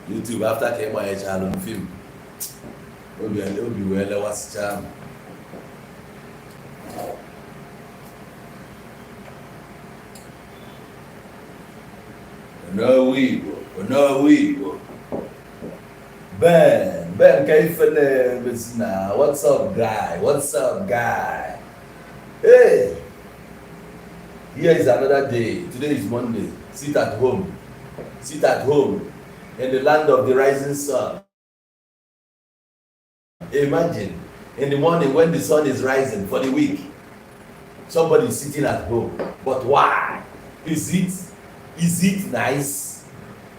YouTube after came my channel film. Obi well was charm. No we. Ben, Kaifene, now. What's up, guy? Hey, here is another day. Today is Monday. Sit at home in the land of the rising sun. Imagine in the morning when the sun is rising for the week, somebody is sitting at home. But why? Is it nice?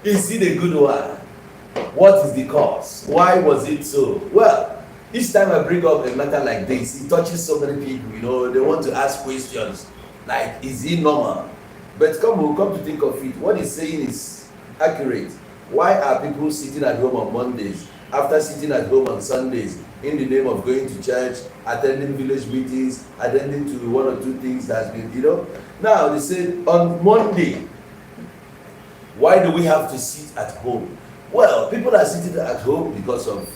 Is it a good one? What is the cause? Why was it so? Well, each time I bring up a matter like this, it touches so many people. They want to ask questions like, is it normal? But come to think of it, what he's saying is accurate. Why are people sitting at home on Mondays after sitting at home on Sundays in the name of going to church, attending village meetings, attending to one or two things that's been, Now they say on Monday, why do we have to sit at home? Well, people are sitting at home because of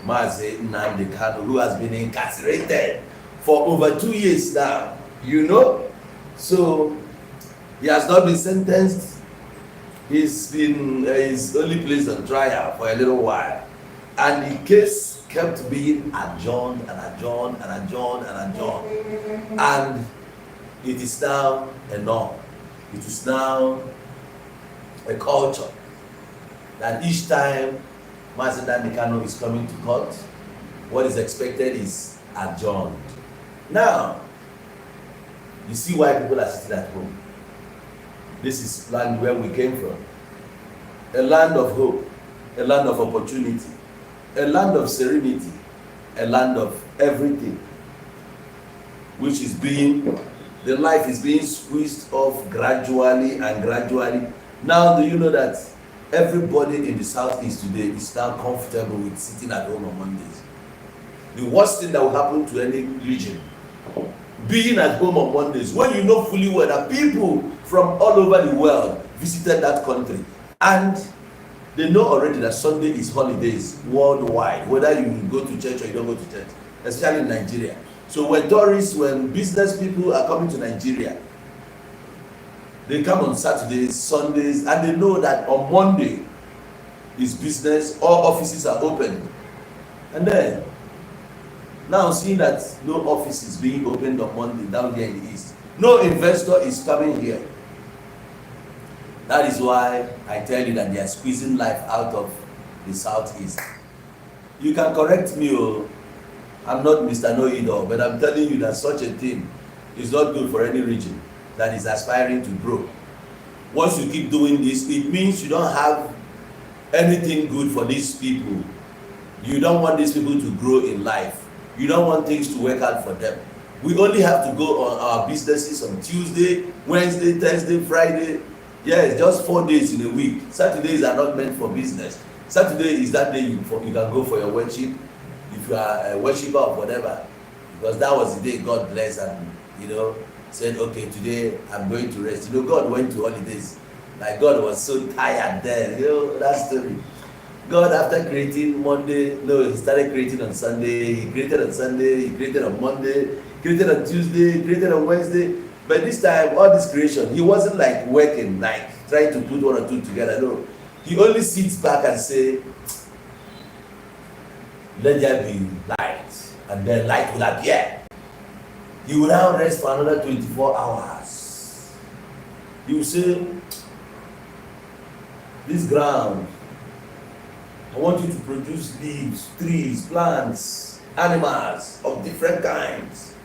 Mazi Nnamdi Kanu, who has been incarcerated for over 2 years now, So he has not been sentenced. He's only placed on trial for a little while. And the case kept being adjourned. And it is now a norm. It is now a culture that each time Mazi Nnamdi Kanu is coming to court, what is expected is adjourned. Now, you see why people are sitting at home. This is land where we came from. A land of hope, a land of opportunity, a land of serenity, a land of everything, which is the life is being squeezed off gradually. Now, do you know that everybody in the Southeast today is now comfortable with sitting at home on Mondays? The worst thing that will happen to any region, being at home on Mondays, when you know fully well that people from all over the world visited that country, and they know already that Sunday is holidays worldwide, whether you go to church or you don't go to church, especially in Nigeria. So when business people are coming to Nigeria, they come on Saturdays, Sundays, and they know that on Monday is business, all offices are open. And then, now seeing that no office is being opened on Monday down here in the East, no investor is coming here. That is why I tell you that they are squeezing life out of the Southeast. You can correct me, I'm not Mr. Know-it-all, but I'm telling you that such a thing is not good for any region that is aspiring to grow. Once you keep doing this, it means you don't have anything good for these people. You don't want these people to grow in life. You don't want things to work out for them. We only have to go on our businesses on Tuesday, Wednesday, Thursday, Friday. Yes, just 4 days in a week. Saturdays are not meant for business. Saturday is that day you can go for your worship, if you are a worshiper of whatever, because that was the day God blessed and said, okay, today I'm going to rest. God went to holidays. Like God was so tired then. That story. God, after creating Monday, he started creating on Sunday. He created on Sunday. He created on Monday. Created on Tuesday. He created on Wednesday. But this time, all this creation, he wasn't like working, like trying to put one or two together. No. He only sits back and say, let there be light. And then light will appear. He will now rest for another 24 hours. He will say, this ground, I want you to produce leaves, trees, plants, animals of different kinds.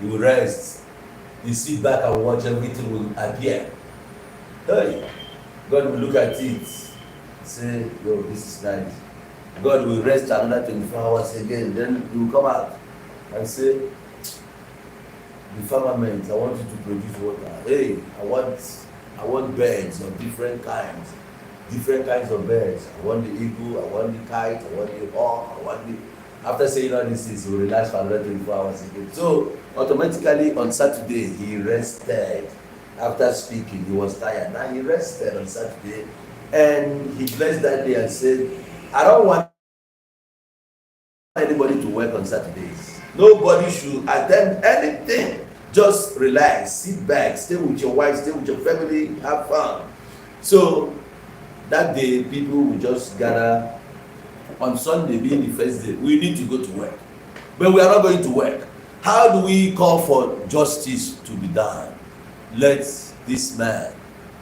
You will rest. You sit back and watch everything will appear. Hey, God will look at it, say, yo, this is nice. God will rest another 24 hours again. Then you will come out and say, the firmament, I want you to produce water. Hey, I want birds of different kinds of birds. I want the eagle, I want the kite, I want the hawk, After saying all these things, he will relax for another 24 hours again. So automatically on Saturday, he rested. After speaking, he was tired. Now he rested on Saturday. And he blessed that day and said, I don't want anybody to work on Saturdays. Nobody should attend anything. Just relax, sit back, stay with your wife, stay with your family, have fun. So that day, people will just gather. On Sunday being the first day, we need to go to work. But we are not going to work. How do we call for justice to be done? Let this man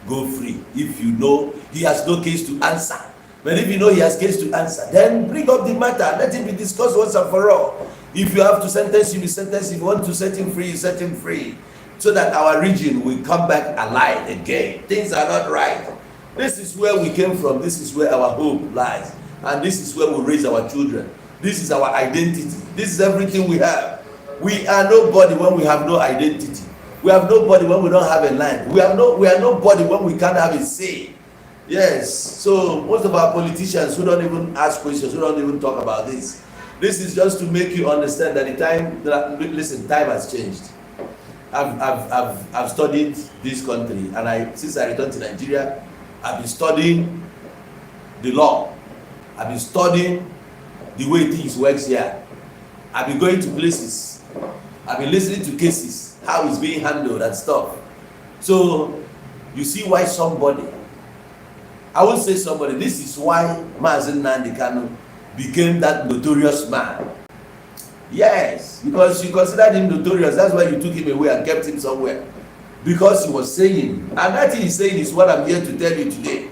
go free. If you know he has no case to answer. But if you know he has case to answer, then bring up the matter. Let it be discussed once and for all. If you have to sentence him, you sentence him. If you want to set him free, you set him free. So that our region will come back alive again. Things are not right. This is where we came from. This is where our hope lies. And this is where we raise our children. This is our identity. This is everything we have. We are nobody when we have no identity. We have nobody when we don't have a land. We are nobody when we can't have a say. Yes. So most of our politicians who don't even ask questions, who don't even talk about this. This is just to make you understand that time has changed. I've studied this country, and since I returned to Nigeria, I've been studying the law. I've been studying the way things works here. I've been going to places. I've been listening to cases, how it's being handled and stuff. So you see why somebody, I won't say somebody, this is why Mazi Nnamdi Kanu became that notorious man. Yes, because you considered him notorious, that's why you took him away and kept him somewhere. Because he was saying, and that thing he's saying is what I'm here to tell you today.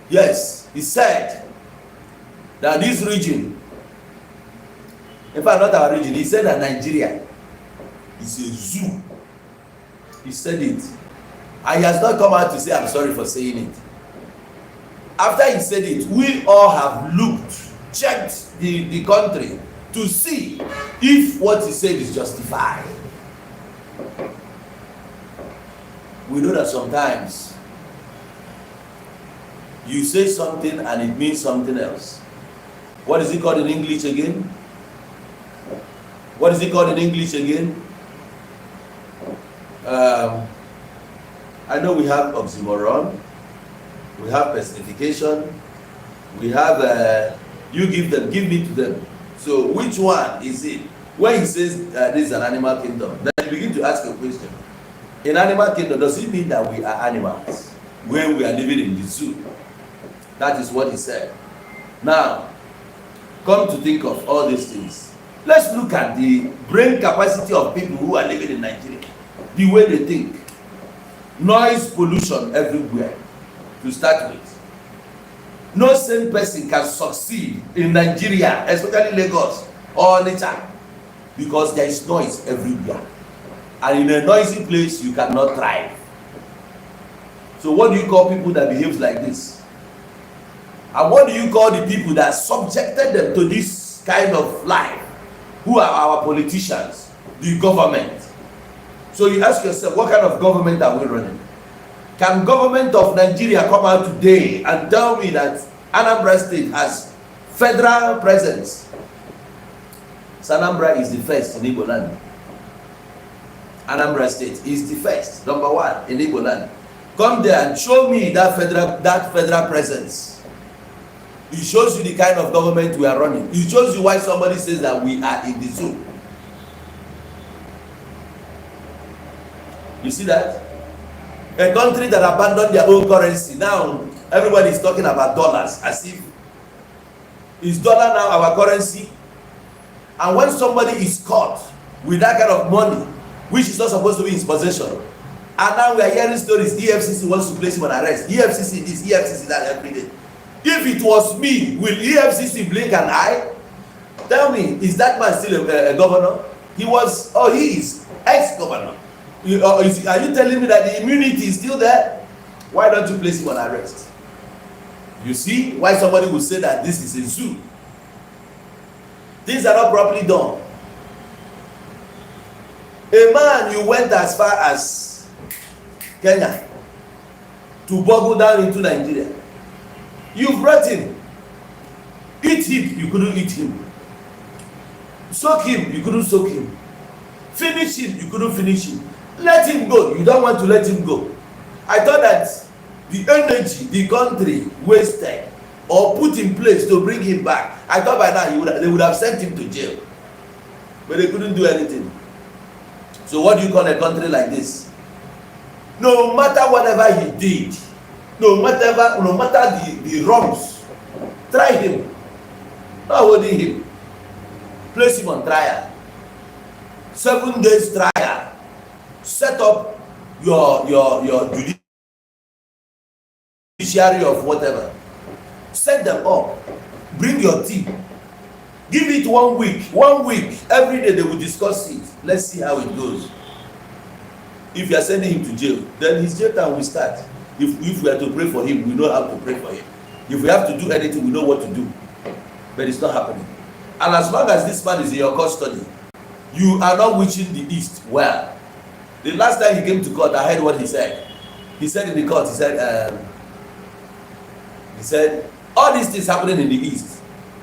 Yes, he said that this region, in fact not our region, he said that Nigeria is a zoo. He said it. And he has not come out to say I'm sorry for saying it. After he said it, we all have looked, checked the country to see if what he said is justified. We know that sometimes you say something and it means something else. What is it called in English again? What is it called in English again? I know we have oxymoron, we have personification, we have you give them, give me to them. So which one is it? When he says this is an animal kingdom, then you begin to ask a question. In animal kingdom, does it mean that we are animals when we are living in the zoo? That is what he said. Now, come to think of all these things. Let's look at the brain capacity of people who are living in Nigeria. The way they think. Noise pollution everywhere, to start with. No sane person can succeed in Nigeria, especially Lagos or Onitsha, because there is noise everywhere. And in a noisy place, you cannot thrive. So what do you call people that behaves like this? And what do you call the people that subjected them to this kind of life? Who are our politicians? The government. So you ask yourself, what kind of government are we running? Can government of Nigeria come out today and tell me that Anambra State has federal presence? Anambra is the first in Igbo land. Anambra State is the first, number one in Igbo land. Come there and show me that federal presence. It shows you the kind of government we are running. It shows you why somebody says that we are in the zoo. You see that? A country that abandoned their own currency. Now, everybody is talking about dollars as if is dollar now our currency. And when somebody is caught with that kind of money, which is not supposed to be in his possession, and now we are hearing stories, EFCC wants to place him on arrest. EFCC this, EFCC that every day. If it was me, will EFCC blink an eye? Tell me, is that man still a governor? He was, or he is ex-governor. Are you telling me that the immunity is still there? Why don't you place him on arrest? You see why somebody will say that this is a zoo. Things are not properly done. A man, you went as far as Kenya to boggle down into Nigeria. You brought him. Eat him, you couldn't eat him. Soak him, you couldn't soak him. Finish him, you couldn't finish him. Let him go, you don't want to let him go. I thought that the energy the country wasted or put in place to bring him back, I thought by now they would have sent him to jail, but they couldn't do anything. So what do you call a country like this? No matter whatever he did, no matter the wrongs, try him, not holding him, place him on trial, 7 days trial, set up your judiciary of whatever, set them up, bring your team, give it 1 week, every day they will discuss it. Let's see how it goes. If you are sending him to jail, then his jail time will start. If we are to pray for him, we know how to pray for him. If we have to do anything, we know what to do. But it's not happening. And as long as this man is in your custody, you are not wishing the East well. The last time he came to court, I heard what he said. He said in the court, he said, all these things happening in the East,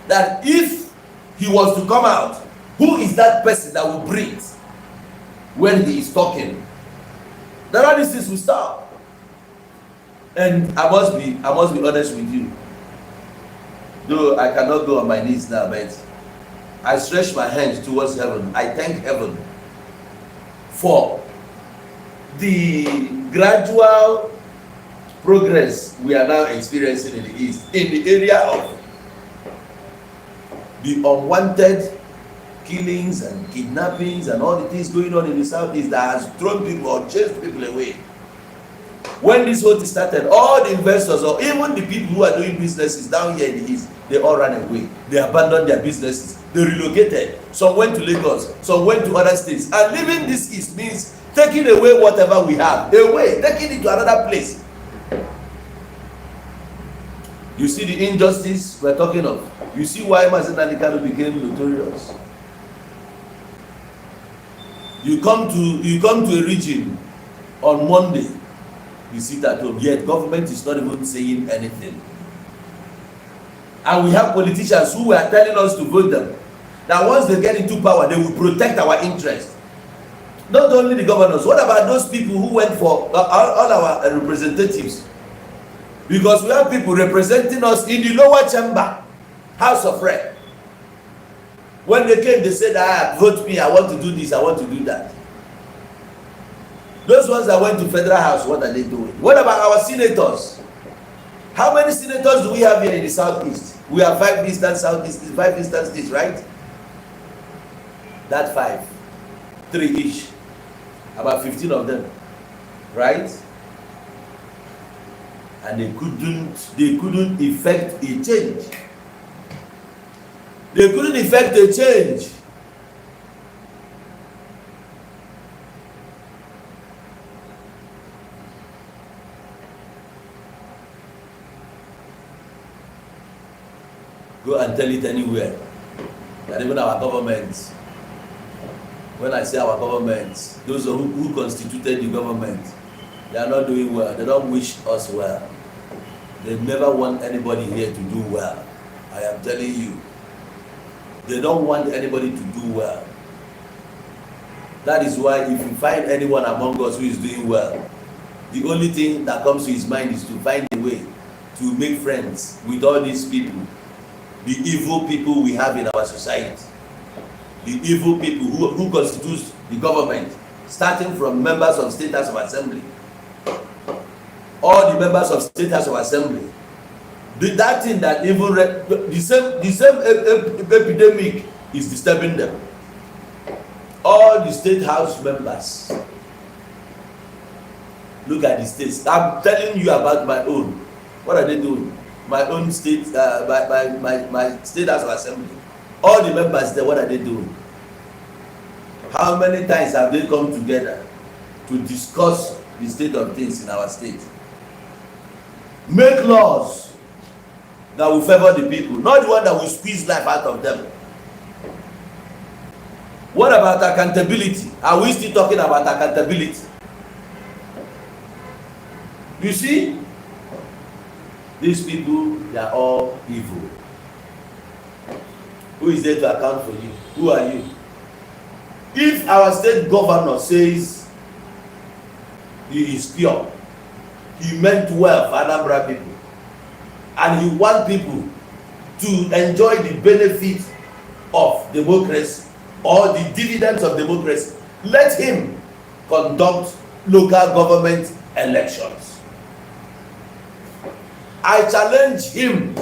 that if he was to come out, who is that person that will breathe when he is talking? Then all these things will stop. And I must be honest with you. Though I cannot go on my knees now, but I stretch my hands towards heaven. I thank heaven for the gradual progress we are now experiencing in the East, in the area of the unwanted killings and kidnappings and all the things going on in the Southeast that has thrown people or chased people away. When this whole thing started, all the investors or even the people who are doing businesses down here in the East, they all ran away. They abandoned their businesses. They relocated. Some went to Lagos, some went to other states. And leaving this East means taking away whatever we have, taking it to another place. You see the injustice we're talking of. You see why Mazen Anikano became notorious. You come to a region on Monday, you sit at home, yet government is not even saying anything. And we have politicians who are telling us to vote them, that once they get into power, they will protect our interest. Not only the governors, what about those people who went for all our representatives? Because we have people representing us in the lower chamber, House of Rep. When they came, they said, vote me, I want to do this, I want to do that. Those ones that went to Federal House, what are they doing? What about our senators? How many senators do we have here in the Southeast? We have 5 eastern Southeast, 5 eastern states, right? That 5, 3 each, about 15 of them, right? And they couldn't effect a change. They couldn't effect a change. Go and tell it anywhere. And even our governments, when I say our governments, those who constituted the government, they are not doing well. They don't wish us well. They never want anybody here to do well. I am telling you. They don't want anybody to do well. That is why if you find anyone among us who is doing well, the only thing that comes to his mind is to find a way to make friends with all these people, the evil people we have in our society, the evil people who constitute the government, starting from members of State House of Assembly, all the members of State House of Assembly. That thing that even the same epidemic is disturbing them. All the State House members. Look at the states. I'm telling you about my own. What are they doing? My own state, my State House of Assembly. All the members there, what are they doing? How many times have they come together to discuss the state of things in our state? Make laws that will favor the people, not the one that will squeeze life out of them. What about accountability? Are we still talking about accountability? You see, these people, they are all evil. Who is there to account for you? Who are you? If our state governor says he is pure, he meant well for Anambra people, and he wants people to enjoy the benefits of democracy or the dividends of democracy. Let him conduct local government elections. I challenge him,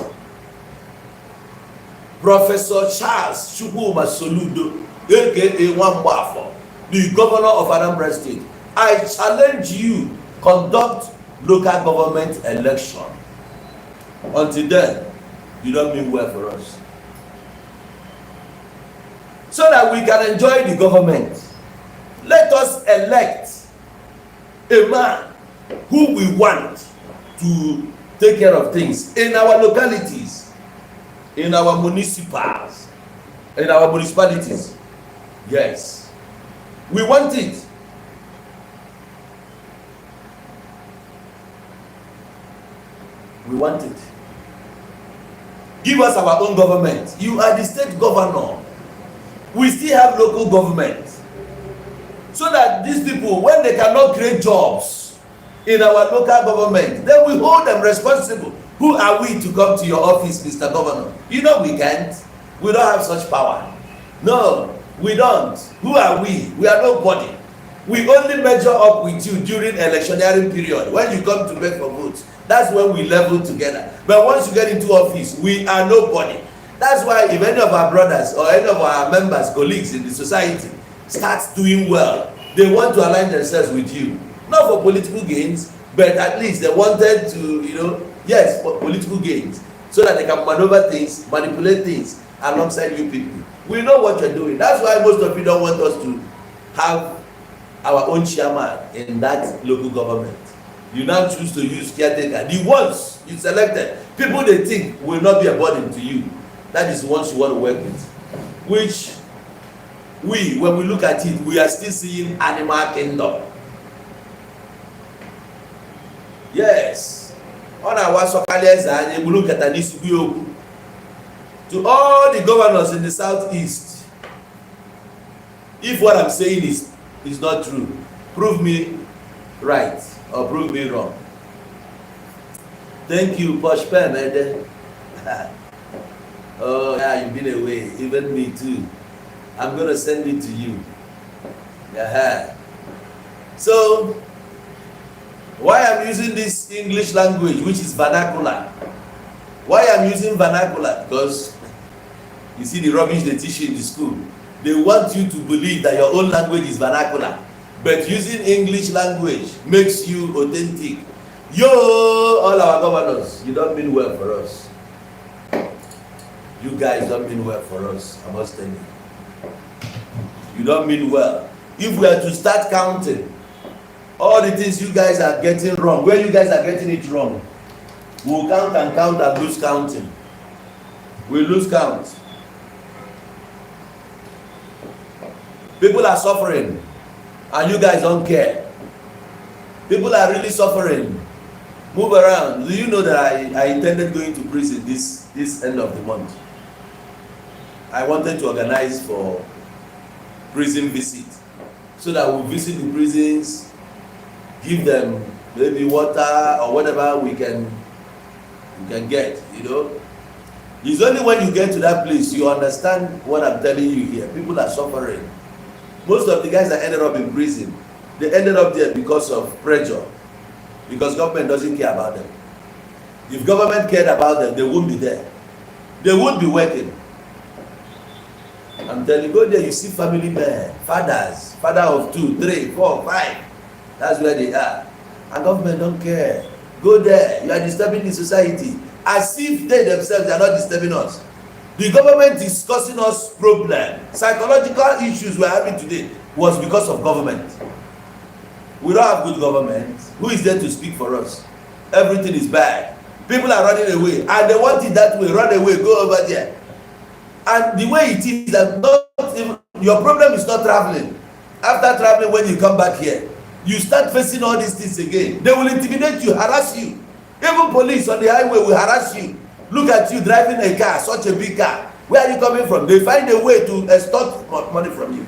Professor Charles Chukwuma Soludo, aka Wambafo, the governor of Anambra State. I challenge you, conduct local government election. Until then, you don't mean well for us. So that we can enjoy the government, let us elect a man who we want to take care of things in our localities, in our municipals, in our municipalities. Yes, we want it. We want it. Give us our own government. You are the state governor. We still have local government. So that these people, when they cannot create jobs in our local government, then we hold them responsible. Who are we to come to your office, Mr. Governor? You know we can't. We don't have such power. No, we don't. Who are we? We are nobody. We only measure up with you during electioneering period. When you come to beg for votes, that's when we level together. But once you get into office, we are nobody. That's why if any of our brothers or any of our members, colleagues in the society starts doing well, they want to align themselves with you. Not for political gains, but at least they wanted to, yes, for political gains. So that they can maneuver things, manipulate things alongside you people. We know what you're doing. That's why most of you don't want us to have our own chairman in that local government. You now choose to use caretaker. The ones you selected, people they think will not be a burden to you. That is the ones you want to work with. Which when we look at it, we are still seeing animal kingdom. Yes. On our Sokalians and we look at this view. To all the governors in the southeast, if what I'm saying is not true, prove me right or prove me wrong. Thank you, Posh Pen. Oh yeah, you've been away. Even me too. I'm gonna send it to you. So why I'm using this English language, which is vernacular? Why I'm using vernacular? Because you see the rubbish they teach you in the school. They want you to believe that your own language is vernacular. But using English language makes you authentic. Yo, all our governors, you don't mean well for us. You guys don't mean well for us, I must tell you. You don't mean well. If we are to start counting all the things you guys are getting wrong, where you guys are getting it wrong, we'll count and lose counting. We'll lose count. People are suffering and you guys don't care. People are really suffering. Move around. Do you know that I intended going to prison this end of the month? I wanted to organize for prison visit so that we'll visit the prisons, give them maybe water or whatever we can get, It's only when you get to that place you understand what I'm telling you here. People are suffering. Most of the guys that ended up in prison, they ended up there because of pressure, because government doesn't care about them. If government cared about them, they wouldn't be there. They would be working. I'm telling you, go there, you see family men, fathers, father of 2, 3, 4, 5. That's where they are. And government don't care. Go there, you are disturbing the society. As if they themselves are not disturbing us. The government is causing us problems. Psychological issues we're having today was because of government. We don't have good government. Who is there to speak for us? Everything is bad. People are running away and they want it that way. Run away, go over there. And the way it is that your problem is not traveling. After traveling, when you come back here, you start facing all these things again. They will intimidate you, harass you. Even police on the highway will harass you. Look at you driving a car, such a big car. Where are you coming from? They find a way to extort money from you.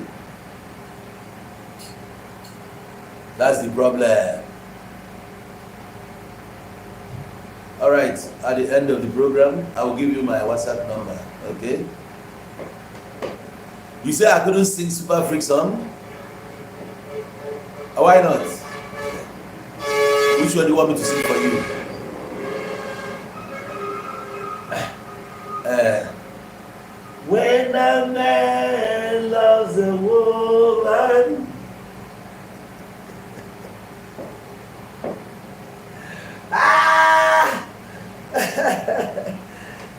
That's the problem. right, at the end of the program, I will give you my WhatsApp number, okay? You say I couldn't sing Super Freak song? Why not? Which one do you want me to sing for you? When a man loves a woman,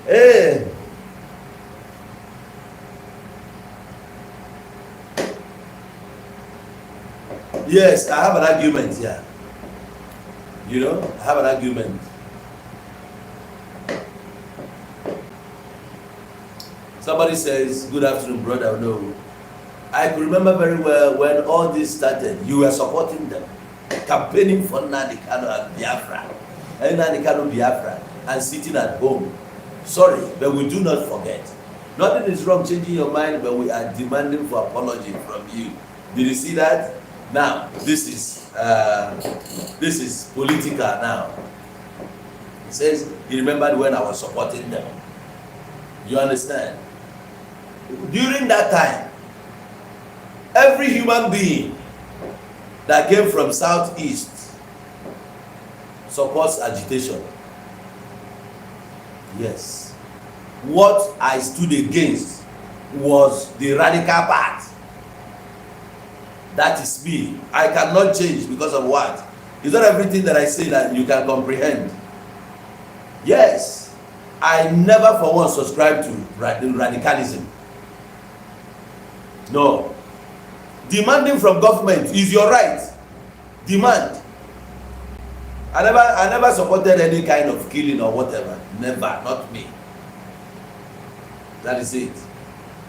hey. Yes, I have an argument here. You know, I have an argument. Somebody says, good afternoon, brother. No. I can remember very well when all this started, you were supporting them, campaigning for Nnamdi Kanu and Biafra, and sitting at home. Sorry, but we do not forget. Nothing is wrong changing your mind, but we are demanding for apology from you. Did you see that? Now, this is political now. He says he remembered when I was supporting them. You understand? During that time, every human being that came from Southeast supports agitation. Yes. What I stood against was the radical part. That is me. I cannot change because of what? It's not everything that I say that you can comprehend. Yes, I never for once subscribe to radicalism. No. Demanding from government is your right. Demand. I never supported any kind of killing or whatever. Never, not me. That is it.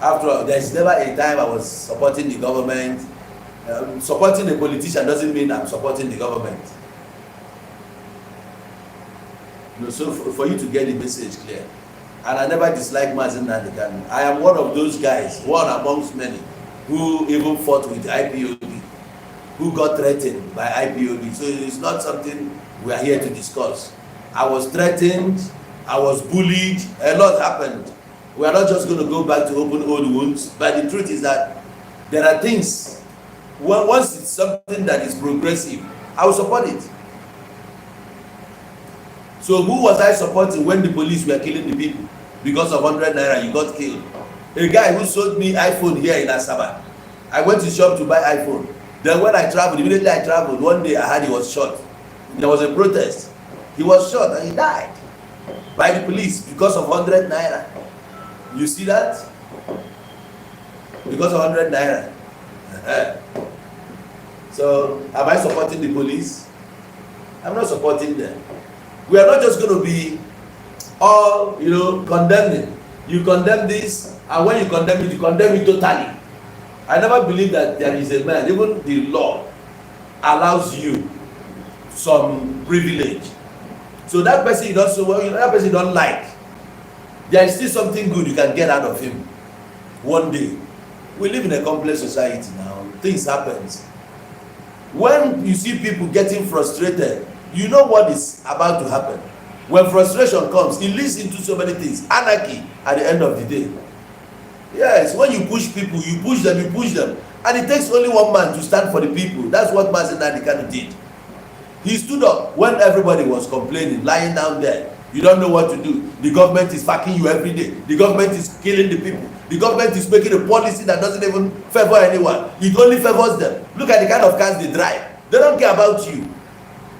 After all, there is never a time I was supporting the government. Supporting a politician doesn't mean I'm supporting the government. No, so for you to get the message clear, and I never disliked Nnamdi Kanu. I am one of those guys, one amongst many, who even fought with IPOB, who got threatened by IPOB. So it's not something we are here to discuss. I was threatened, I was bullied, a lot happened. We are not just going to go back to open old wounds, but the truth is that there are things. Once it's something that is progressive, I will support it. So who was I supporting when the police were killing the people? Because of 100 naira, you got killed. A guy who sold me iPhone here in Asaba. I went to shop to buy iPhone. Then when I traveled, immediately I traveled, one day I heard he was shot. There was a protest. He was shot and he died by the police because of 100 naira. You see that? Because of 100 naira. So, am I supporting the police? I'm not supporting them. We are not just going to be all, condemning. You condemn this, and when you condemn it totally. I never believe that there is a man, even the law allows you some privilege. So that person you don't that person you don't like, there is still something good you can get out of him one day. We live in a complex society now. Things happen. When you see people getting frustrated, you know what is about to happen. When frustration comes, it leads into so many things. Anarchy at the end of the day. Yes, when you push people, you push them. And it takes only one man to stand for the people. That's what Nnamdi Kanu did. He stood up when everybody was complaining, lying down there. You don't know what to do. The government is fucking you every day. The government is killing the people. The government is making a policy that doesn't even favor anyone. It only favors them. Look at the kind of cars they drive. They don't care about you.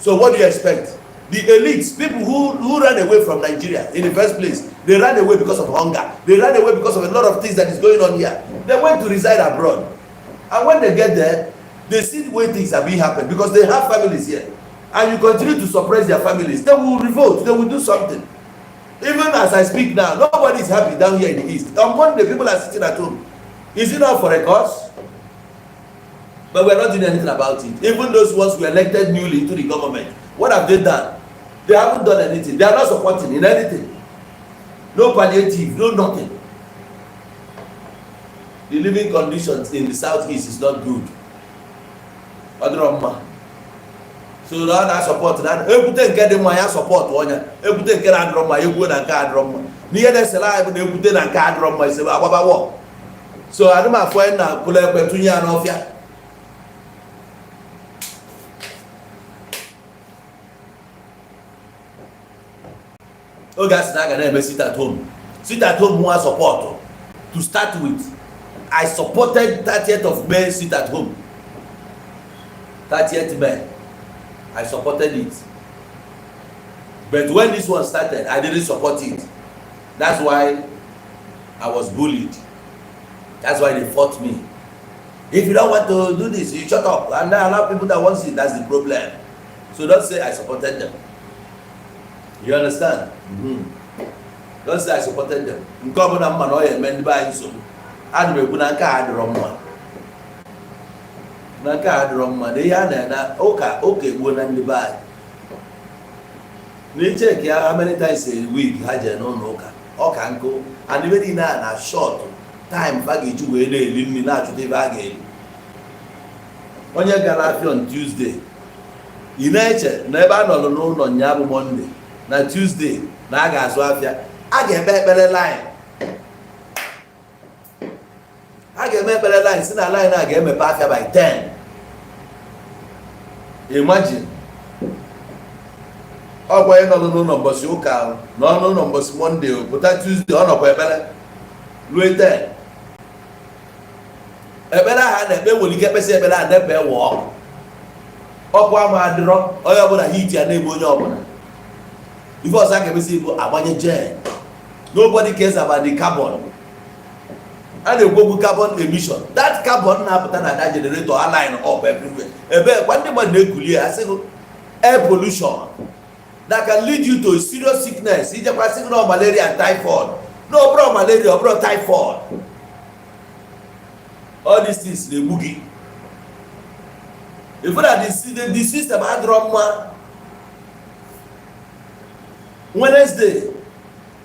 So what do you expect? The elites, people who ran away from Nigeria in the first place, they ran away because of hunger. They ran away because of a lot of things that is going on here. They went to reside abroad. And when they get there, they see the way things are being happened because they have families here. And you continue to suppress their families. They will revolt. They will do something. Even as I speak now, nobody is happy down here in the east. On Monday, people are sitting at home. Is it not for a cause? But we're not doing anything about it. Even those ones who were elected newly into the government, what have they done? They haven't done anything. They are not supporting in anything. No palliative, no nothing. The living conditions in the southeast is not good. So na support na ebute nke dị mma ya support onye ebute nke na-adịrọ mma egwu na nke adịrọ mma n'ihe na-esela anyị bụ na ebute na nke adịrọ mma ise agbaba wọ. So adị m afọ anyị na kụla ekwe tụnye ya n'ọfịa. Oge a sị na aga na-eme sit at home. Sit at home nwa support. To start with, I supported 30th of May sit at home. 30th May. I supported it. But when this one started, I didn't support it. That's why I was bullied. That's why they fought me. If you don't want to do this, you shut up. And there are a lot of people that want it. That's the problem. So don't say I supported them. You understand? Don't say I supported them. Nkọbụ na mma na ọ ya eme ndị be anyị nsogbu. Adị m ekwu na nke a adịrọ mma. Na nke a adịrọ mma. Na ihe a na-ena ụka egbuo na ndị be anyị. Na icheki ya how many times a week ha jere n'ụlọ ụka. Ọ ka nkụ. And ibe dị na short time fa ga-eji wee na-eli nri na-achụta ebe a ga-eli. Onye gara afịa on Tuesday. Ị na-eche na ebe a nọrọ n'ụlọ nya bụ Monday na Tuesday na a ga-azụ afịa. A ga-eme ekpere line. A ga-eme ekpere line si na line a ga-emepe afịa by 10. Imagine. Ọ bụ onye nọ n'ụlọ mbọsị ụka nọ n'ụlọ mbọsị Monday pụta Tuesday ọ nọkwa ekpere ruo 10. Ekpere ahụ a na-ekpe nwere ike ekpesị ekpere a na-epe wụọ. Ọkụ ama adịrọ onye ọbụla hit ya na-egbu onye ọbụla. Ife ọzọ a ga-emesi bụ agbanye jen. Nobody cares about the carbon. A na-ekwu carbon emission. That carbon na-apụta na that generator align up everywhere. Ebe kwa ndị mmadụ na-ekuli ya asị air pollution that can lead you to serious sickness. Ijekwa sị na malaria and typhoid. No, bro, malaria, bro, typhoid. All these things na-egbu gị. If that the system adịrọ mma. Wednesday,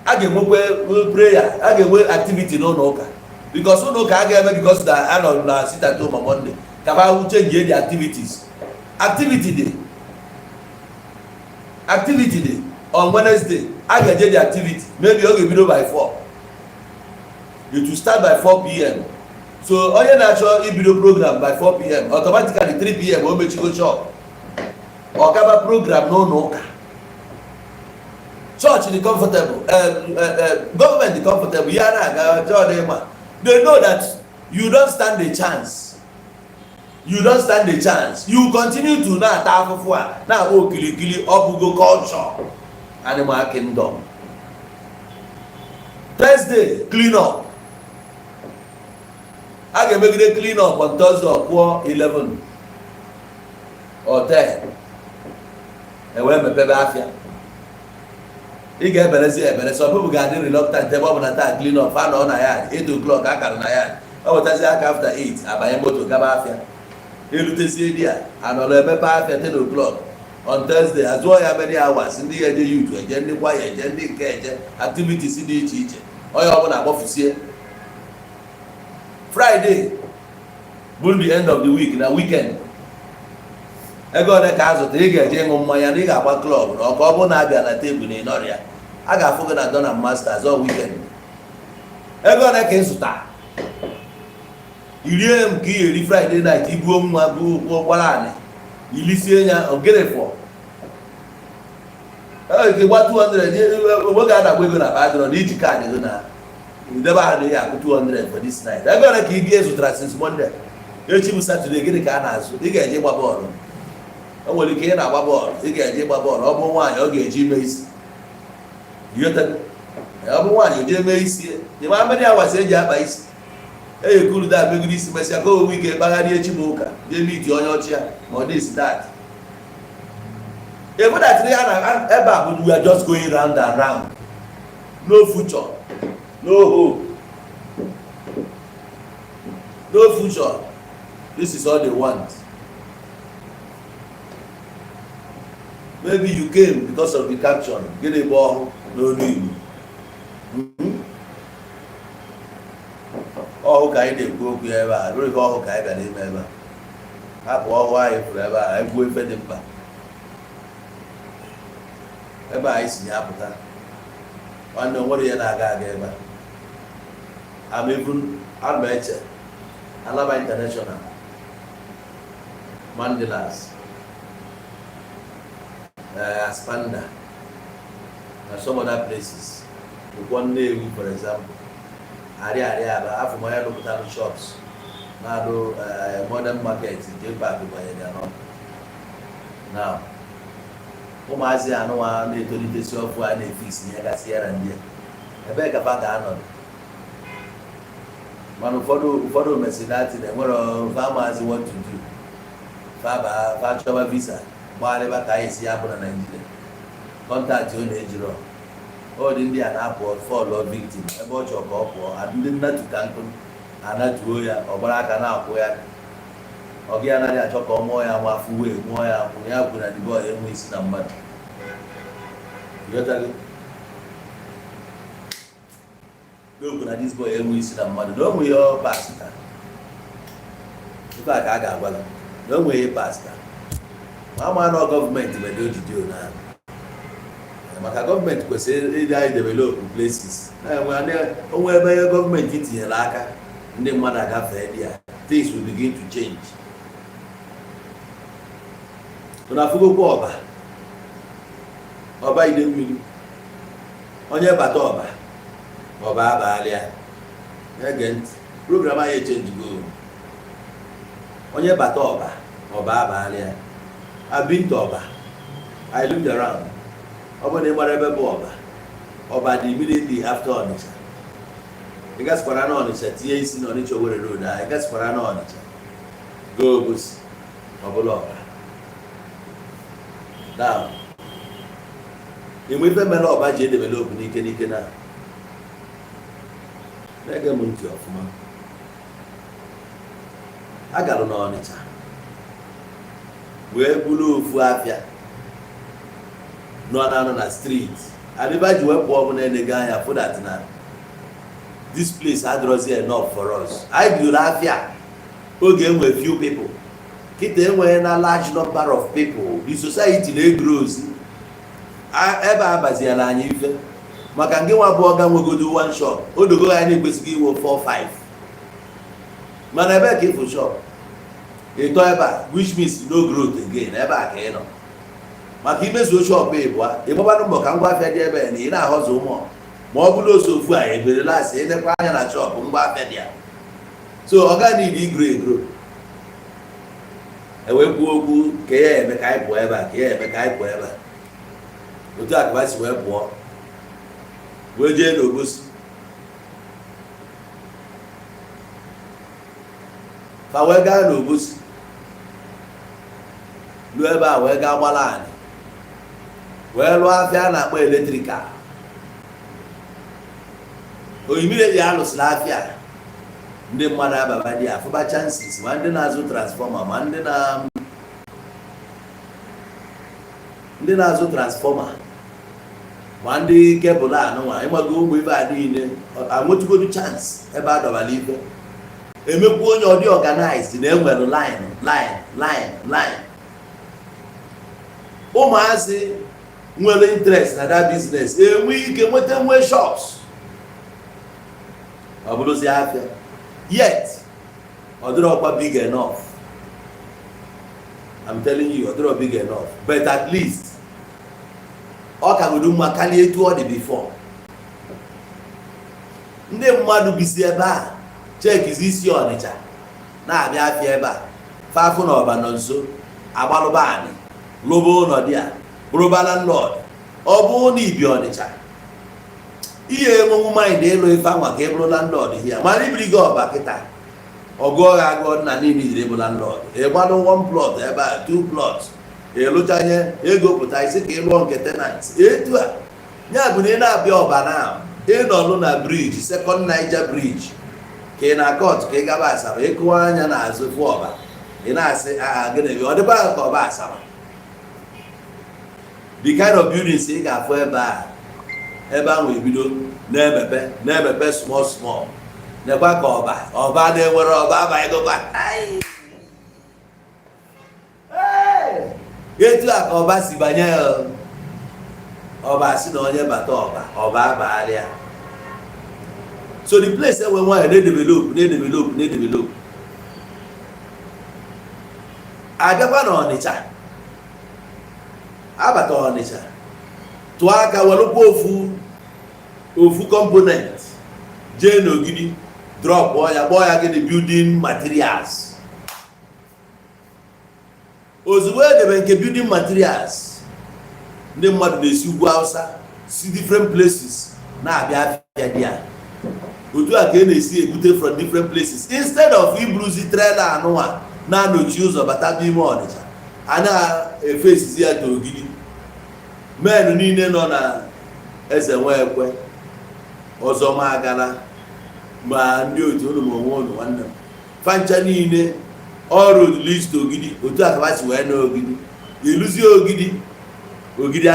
a ga-enwekwe prayer, a ga-enwe activity n'ụlọ ụka. Because ụlọ ụka a ga-eme because na a nọ na sit at home on Monday. Ka ba change the activities. Activity day on Wednesday. A ga-eje the activity. Maybe ọ ga-ebido by 4. It will start by 4 p.m. So onye na-achọ ibido program by 4 p.m. automatically 3 p.m. o mechigo shop. Ọ gaba program n'ụlọ ụka. Church is comfortable, government is comfortable. They know that you don't stand a chance. You don't stand a chance. You continue to now kili obugo culture, animal kingdom. Thursday, clean up. I can make it clean up on Thursday or 11 or 10. And when my baby after. Ị ga-eberezi ebere. Some people ga-adị reluctant ebe ọ bụ na taa clean up fa nọ na ya 8 o'clock akara na ya ọ wetazi aka after 8 abanye moto gaba afịa elutezie di ya anọrọ emepe afịa 10 o'clock on Thursday azụọ ya many hours ndị ga-eje youth eje ndị kwaya eje ndị nke eje activities dị iche iche onye ọbụla agbafusie. Friday bụ the end of the week na weekend ego ole ka azụta ị ga-eje ịṅụ mmanya na ị ga-agba klọb na ọka ọ bụ na abịa na tebụl na ịnọrịa a ga-afụ gị na Dona Masters ọ weekend. Ego ole ka ị zụta irie m ka ị eri Friday night ibuo nwa bụ ụgbọala anị ilisie ya ogerefọ gba 200 onwe ga-adagba ego na badrọ na iji kaadị gị na udebe ahụ na ya akụ 200 for this night. Ego ole ka ị ga-ezụtara since Monday echi bụ Saturday gịnị ka a na-azụ ị ga-eje ịgba bọọlụ. O nwere ike ị na-agba bọọlụ ị ga-eje ịgba bọọlụ ọ bụ nwaanyị ọ ga-eji ime isi ọ bụ nwaanyị o ji eme isi ịma mmiri awasị eji akpa isi eyekuru da megide isi mesịa ka o nwee ike kpagharịa echi bụ ụka jee miti onye ọchị ya ma ọ dị dat ebudatịrị ya na ebe a bụ we are just going round and round. No future, no hope, no future. This is all they want. Maybe you came because of the caption gịnị bụ ọhụ n'olu Igbo. Ọhụ ka anyị na-ekwu okwu ebe a, ruo ọhụ ka anyị bịara ime ebe a. Hapụ ọhụ anyị fụrụ ebe a, anyị kwuo efe dị mkpa. ebe a isi ya pụta nwanne nwere ya na-aga aga ebe a eche Alaba International, Mandelas, Aspanda, and some other places. One day, for example, after my Putalu shops, now do modern markets in Japan to buy it. Now, Omazi and one day to the software and a feast near Sierra and there. I beg about the man ụfọdụ mesinati na enwere farmers want to do fa chọba visa gbalịba ka anyị si ya bụ na Nigeria kọntaktị ọ na-ejiro ọ dị ndị a na-apụ fọlụ victim ebe ọ chọrọ ka ọ pụọ ndị nnatuka nkụ anatuo ya ọ gbara aka na-akwụ ya ọ gị anaghị achọ ka ọ mụọ ya nwa afụ wee mụọ ya akwụ ya kwụ na dibo enwe isi na mmadụ n'okwu na dis boy enwe isi na mmadụ na o nwe ihe pasta ife a ka a ga-agwa gị na o nwe ihe pasta ma ama na gọọmenti mere ojide na maka gọọmenti kwesịrị ịdị anyị develop places onwe ebe ihe gọọmenti tinyere aka ndị mmadụ agafee dị ya things will begin to change. Tunafugokwa ọba ide mmiri onye bata ọba abalị ya ege ntị program anyị change go onye bata ọba abalị ya abinto ọba I looked around ọ bụ na ịgbara ebe bụ ọba dị immediately after Onitsha ị gasịkwara na Onitsha tinye isi na Onitsha Owerri road a ị gasịkwara na Onitsha go Obosi ọbụla ọba now enwe ife mere ọba ji edevelop n'ike na na-ege m ntị ọfụma a gara n'Ọnịcha wee buru ofu afịa nọ na street adịba ji wepụ ọbụla enege anya for that na this place adrozi enough for us. I buru afịa oge enwe few people kita enwe na large number of people the society na-egrows ebe abaziela anyị ife maka nke nwa bụ ọga nwegodo one shop odogo ya na-ekwesịghị iwe 4-5 mana ebe ka ịfụ shop ịtọ ebe a which means no growth again ebe a ka ị nọ maka imezuo shop ịbụa ịgbabanụ mbọ ka ngwa afịa dị ebe na ị na-ahọzọ ụmụ ma ọ bụrụ ose ofu a eberela asị edekwa anya na shop ngwa afịa dị ya so ọ ga need igro ewekwu okwu ka ya eme ka anyị pụọ ebe a ka ya eme ka anyị pụọ ebe a otu akaba si wee pụọ wee jee n'Obosi ka wee gaa n'Obosi lụọ ebe a wee gaa gbala anyị wee lụọ afịa a na-akpọ eletrikal oyimire ya alụsịrị afịa ndị mmadụ ababa dị afụba chances ma ndị na-azụ transfọma ma ndị na-azụ transfọma ma ndị kebụl anụnwa ịmago ụmụ ibe a niile anwetụgodu chance ebe a dọbara ife emekwu onye ọdị organized na enwere line ụmụazị nwere interest na that business enwe ike nwee shops ọ bụrụzi afịa yet ọ dịrọkwa big enough. I'm telling you, ọ dịrọ big enough, but at least ọ ka godu mma karịa etu ọ dị before. Ndị mmadụ bisi ebe a chekizi isi Ọnịcha na-abịa afịa ebe a fafụ na ọba nọ nso agbalụba anyị lụba ụlọ dị a bụrụba landlord ọ bụ na ibi Ọnịcha ihe enwenwu mind elu ife anwa ka e bụrụ landlord hia mana ibiri gị ọba kịta ọgụọ ya agụọ nna niile jiri bụ landlord ịgbalụ 1 plot ebe a 2 plot ịlụchanye ego pụta isi ka ịlụọ nke tenant etu a ya bụ na ị na-abịa ọba na ịnọlụ na briji second Niger bridge ka ị na court ka ị gaba Asaba ịkụwa anya na azụ fụ ọba ị na-asị gịnị ọ dịkwa ka ọba Asaba the kind of buildings ị ga-afụ ebe ahụ ebido na-emepe small nekwa ka ọba na-enwere ọba abaghịgokwa etu a ka ọba si banye ọba si na onye bata ọba abalịa. So the place where we na-develop. Agaba na Ọnịcha, abata Ọnịcha, tụọ aka welụkwa ofu component jee n'Ogidi drop kpọọ ya gịnị building materials. Ozugbo edebe nke building materials, ndị mmadụ na-esi ugwu Hausa si different places na-abịa afịa dị ya. Otu a ka na-esi ebute from different places instead of ibruzi trailer anụnwa na-anọchi ụzọ bata n'ime Ọnịcha, a na-efesizi ya n'Ogidi. Men niile nọ na Eze Nwekwe, Ọzọma Agala, ma ndị otu ụlọ ma onwe ụlọ nwanne m fancha niile ọrụ list Ogidi. Otu a ka ha si wee n'Ogidi iluzie Ogidi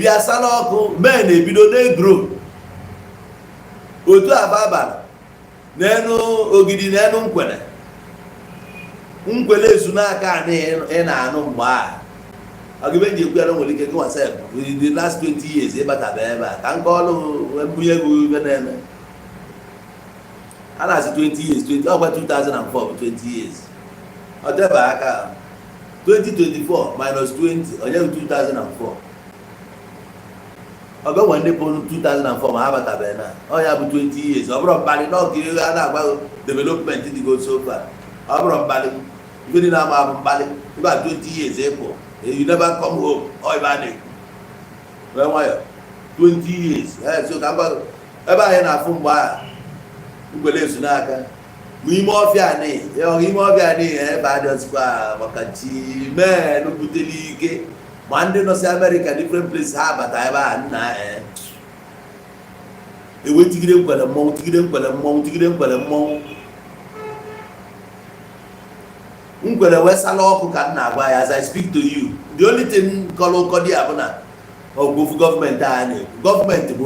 asala ọkụ men ebido na-egro. Otu a babara n'enu Ogidi n'enu nkwele ezu n'aka ị na-anụ mgbe a ọgịbe ji ekwu ya na nwere ike gị wasep the last 20 years ịbataba ebe a ka nke ọlụ mbunye gị ibe na-eme. A na-asị 20 years, ọgwa 2004 bụ 20 years. Ọ deba aka 2024 minus 20 onye 2004. Ọ ga-enwe ndị pụrụ 2004 ma ha batabeghị na ọ ya bụ 20 years. Ọ bụrụ mbalị n'ọkiri a na-agba development dị go so far. Ọ bụrụ mbalị ife dị na-ama abụ mbalị ebe a 20 years ịpụ you never come home. Ọ ebe a na-ekwu wee nwayọ 20 years. So ka mgba ebe anyị na-afụ mgbe a nkwele esu n'aka ma ime ọfịa n'ihi ebe a dịọzikwa maka chi men butere ike ma ndị nọsi America different places ha bata ebe a nna ewe tigide nkwele mmọnwụ nkwele wee sala ọkụ ka m na-agwa ya as I speak to you. The only thing kọlụ ụkọ dị ya bụ na ọgwụfu gọọmenti a na-ekwu gọọmenti bụ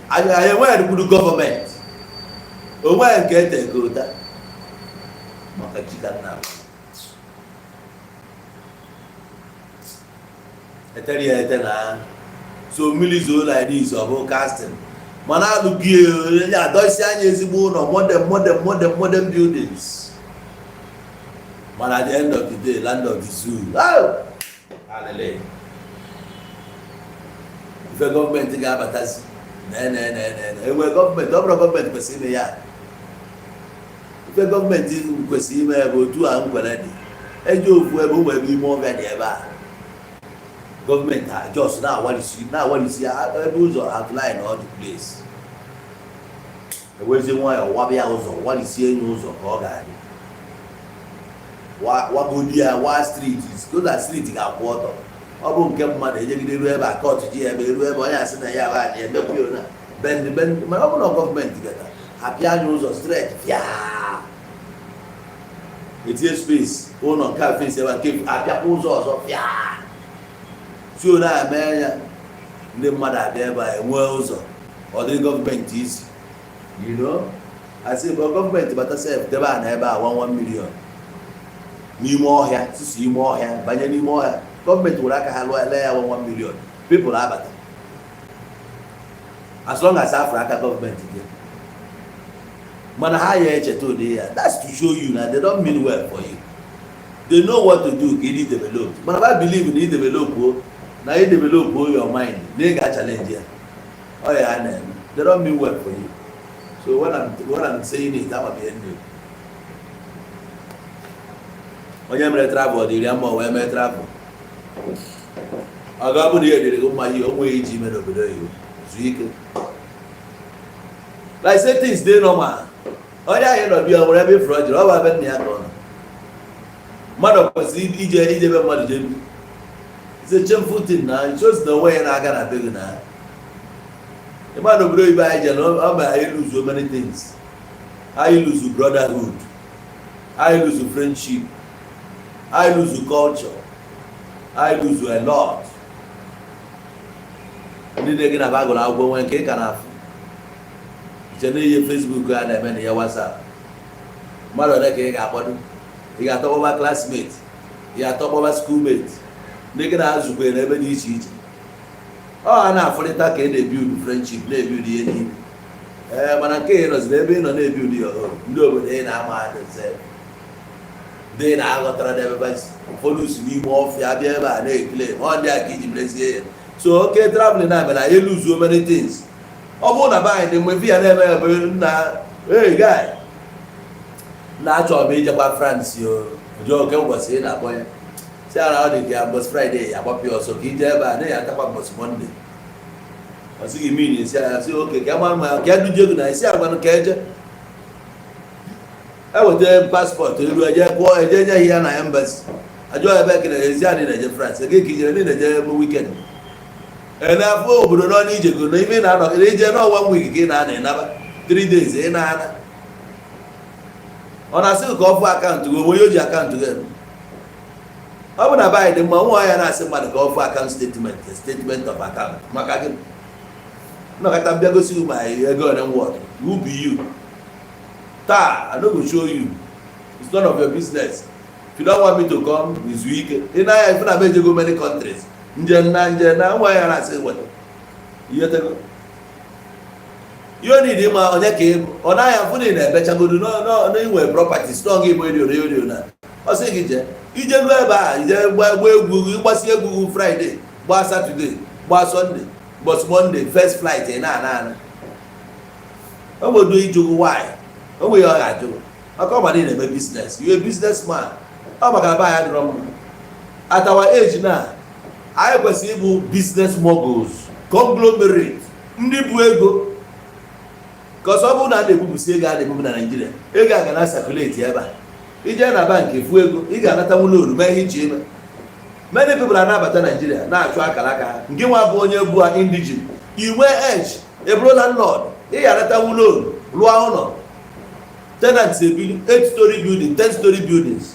anyị enweghị kwuru gọọmenti onwe nke etegota maka chikanna eteri ya ete na so mmiri zoo like this ọ bụ casting mana alụghị ya adọsi anya ezigbo ụlọ modern buildings mana at the end of the day land of the zoo hallelujah ife gọọmenti ga-abatazi enwe gọọmenti ọ bụrụ gọọmenti kwesịrị ime ya ife gọọmenti kwesịrị ime ebe otu a nkwere dị eji ofu ebe ụmụ ebe ime ọbịa dị ebe a gọọmenti just na-awalisi ebe ụzọ outline all the place ewezi nwayọ wabịa ụzọ walisie enye ụzọ ka ọ ga-adị wagodi ya wa street koda street ga-akwụ ọtọ. Ọ bụ nke mmadụ ejegide ruo ebe a ka ọtụtụ ya ebe ruo ebe onye asị na ya ha na-emekwu ya na bend mana ọ bụ na gọọmenti gata apịa anya ụzọ straight pịa etinye space ụlọ nke a fesi ebe nke apịakwa ụzọ ọzọ pịa tio na-eme ya ndị mmadụ abịa ebe a enwee ụzọ ọ dịrị gọọmenti isi asị bụ gọọmenti bata sef debe a na ebe a 1 million n'ime ọhịa sisi ime ọhịa banye n'ime ọhịa gọọmenti were aka ha lee ya 1 million people abata as long as afọ aka gọọmenti gị mana ha ya echeta ụdị ya. That's to show you na they don't mean well for you. They know what to do ka ị develop mana I believe na ị develop your mind na ị ga-challenge ya ọ ya ha na-eme. They don't mean well for you. So when I'm saying it ama m ihe ndị onye mere travel dịrị ya mma wee mee travel ọ ga-abụ na ihe dịrị gị mma ihe onwe ya iji ime n'obodo oyibo zuo ike like say things dey normal. Onye anyị nọ bịa nwere ebe ifuru ọjọọ ọ bụ ebe nna ya nọ mmadụ kwesịrị ije ebe mmadụ je bi it's a shameful thing na it shows na onwe ya na-aga na be gị na ịma na obodo oyibo anyị je na ọ ma anyị lose so many things. I lose brotherhood, I lose friendship, I lose culture, I lose a lot. Ndị na-ege na bagụl akwụkwọ nwee nke ka na-afụ iche na ihe Facebook a na-eme na ya WhatsApp mmadụ ole ka ị ga-akpọdo ị ga-atọgbọba classmate ị ga-atọgbọba schoolmate ndị gị na-azụkwe n'ebe dị iche iche a na-afụrịta ka ị na-ebild friendship na-ebild ihe niile mana nke ị nọzi n'ebe ị nọ na-ebild ya ndị obodo ị na-ama adịze ndị na-aghọtara n'ebe ụfọdụ si n'ime ọfịa bịa ebe a na-ekele ọ ndị a ka iji mezie ya so oke traveling na-abịa na elu zuo many things ọ bụrụ na be anyị dị mgbe ya na-eme ebe na guy na-achọ m ijekwa France ọjọọ oke ụbọchị ị na-akpọ ya si ara ọ dị ka mbọchị Friday ya agbapụ ya ọsọ ka ije ebe a na ya atakwa mbọchị Monday ọ sịghị min esi ya si oke ka ama ma ka duje ego na isi agbanụ ka eje eweta paspọtụ elu eje kwụọ eje enyeghị ya na embassy ajụọ ebe ekele ezi adị na-eje France ege ka ijere ndị na-eje ebe weekend n'afọ obodo nọ n'ije go na ime na-anọ ije n'ọnwa week ka ị na-ana ịnaba 3 days ị na-ana ọ na-asị ka ọ fụ akaụntụ gị onwe ya o ji akaụntụ gị ọ bụ na be anyị dị mma nwa ya na-asị mmadụ ka ọ fụ akaụntụ statement of account maka gị nnọkọta mbịa gosi ma ego ole wọd who be you taa I no go show you it's none of your business if you don't want me to come izu ike ị na-anya ife na mejego many countries nje na nwa ya na-asị weta ihe tego ihe onidi ma onye ka ịbụ ọ naghị afụ na ị na-ebechagodo n'inwe properties nọ gị bụ erio na ọ sị gị jee ije ruo ebe a ije gba egwu ịgbasi egwu Friday gbaa Saturday gbaa Sunday but Monday first flight ị na-ana obodo ijugu nwanyị o nwe ya ọ ga-ajụ aka ọma niile na-eme business you a businessman ọ maka ba ya dịrọ mma at our age na anyị kwesịrị ịbụ business moguls conglomerate ndị bụ ego kọsọ ọ bụrụ na a na-ebupụsi ego a na-ebupu na Nigeria ego a ga na circulate ebe a ije na bank efu ego ị ga-anata nwụlọ oru mee ihe iche ime many people na-abata Nigeria na-achụ akara aka ha nke nwa bụ onye bụ indigene inwe edge eburu landlord ị ga-anata nwụlọ oru rụọ ụlọ tenants ebili 8-story building 10-story buildings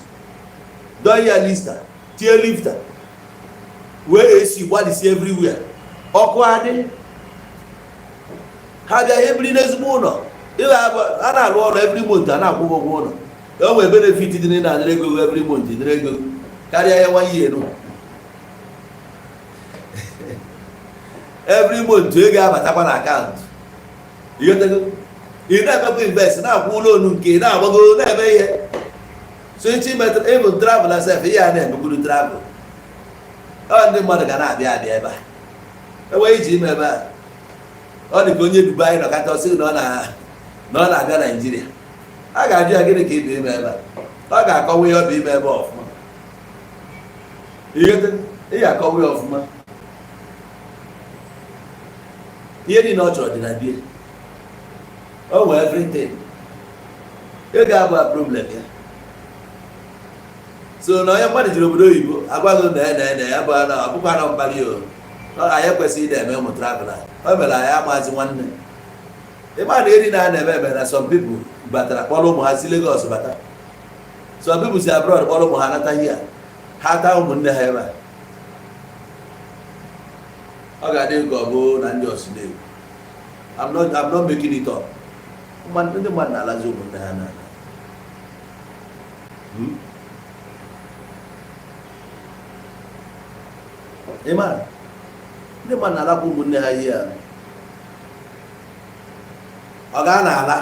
don ya lista tie lifta wee esi gbalịsi everywhere ọkụ adị ha bịa ihe biri n'ezigbo ụlọ a na-arụ ọrụ every month a na-akwụ ụgwọ ụlọ o nwere benefit dị na adịrị ego every month dịrị ego karịa ya nwa ihe enu every month ego abatakwa na akaụntụ ị na-emekwa invest na-akwụ ụlọ onu nke na-agbago na-eme ihe so ichi metụrụ ịbụ travel asef ihe a na-emekwuru travel ọ ndị mmadụ ga na-abịa ebe a enweghị iji ime ebe a ọ dị ka onye Dubai nọkata ọsị na ọ na-abịa Naijiria a ga-ajụ ya gịnị ka ịbụ ime ebe a ọ ga-akọwa ihe ọ bụ ime ebe ọfụma ị ga-akọwa ya ọfụma ihe niile ọ chọrọ dị na bie o nwee everything ego abụọ problem ya so na onye mmadụ jiri obodo oyibo agwaghị na ya bụ na ọbụkwa na mkpali anyị ekwesịghị ịda eme ụmụ travel o mere anyị amazi nwanne ịma na eri na na-eme eme na some people batara kpọrọ ụmụ ha si Lagos bata some people si abroad kpọrọ ụmụ ha nata hia ha taa ụmụnne ha ebe a ọ ga-adị ka ọ bụ na ndị Osunewu I'm not making it up ndị mmadụ na-alazi ụmụnne ha n'ala ịma ndị mmadụ na-alapụ ụmụnne ha ihe a ọ gaa n'ala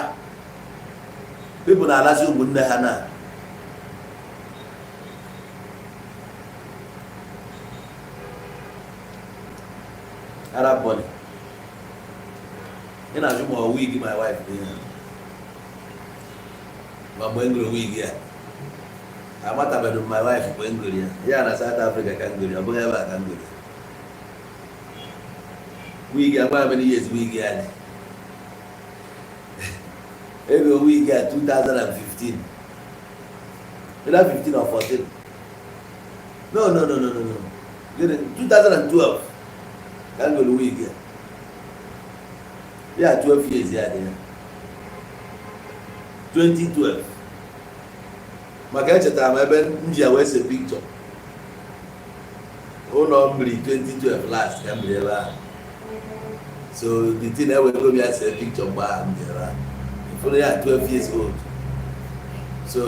people na-alazi ụmụnne ha na Arab body ị na-ajụ ma ọ wig my wife dị ya ma mgbe ngoro wig ya amatabeghị my wife mgbe ngoro ya na South Africa ka ngoro ọ bụghị ebe a ka ngoro wig agba many years wig ya dị ego wig ya 2015 either 15 or 14 no 2012 ka ngoro wig ya 12 years ya dị ya 2012 maka echetara m ebe m ji ya wee se picture ụlọ mmiri 2012 last ka m biri ebe ahụ so the thing ewego m ya se picture mgbe ahụ m biri ebe ahụ ifụrụ ya 12 years old so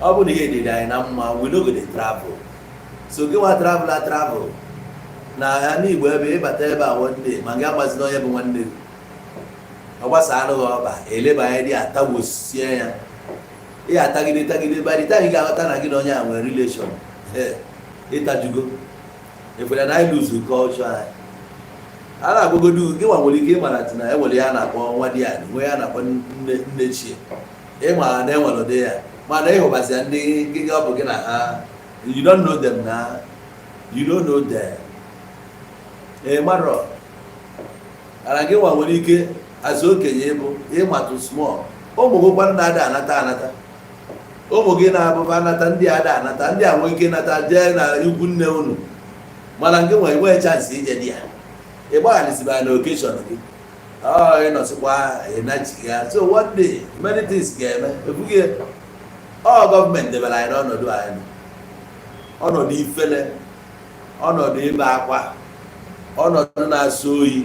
ọ bụ na ihe dị anyị na mma we no go dey travel so gị nwa travel na ya n'Igbo ebe ịbata ebe a one day ma gị agbazina onye bụ nwanne gị ọ gbasa anụghị ọba eleba anya dị atagbosie ya ihe atagide by the time ị ga-aghọta na gị na onye a nwere relation ịtajugo ekwere na anyị lose culture anyị a na-agbagodu gị nwa nwere ike ịmara na enwere ya na-akpọ nwa di ya nwe ya na-akpọ nne chie ịma na enwere ụdị ya mana ịhụbazi ya ndị gị ọ bụ gị na ha you don't know them na you don't know them marọ ara gị nwa nwere ike azụ okenye bụ ịmatụ small ụmụ gị kwanụ na-ada anata ụmụ gị na-abụba anata ndị ada anata ndị a nwee ike nata jee na ikwu nne unu mana nke nwere nwee chansị ije dị ya ịgbaghalịsịba na okeshọn gị ịnọsịkwa ịnachi ya so one day many things ga-eme ebughị gọọmenti debere anyị n'ọnọdụ anyị ọnọdụ ifele ọnọdụ ịba akwa ọnọdụ na-asọ oyi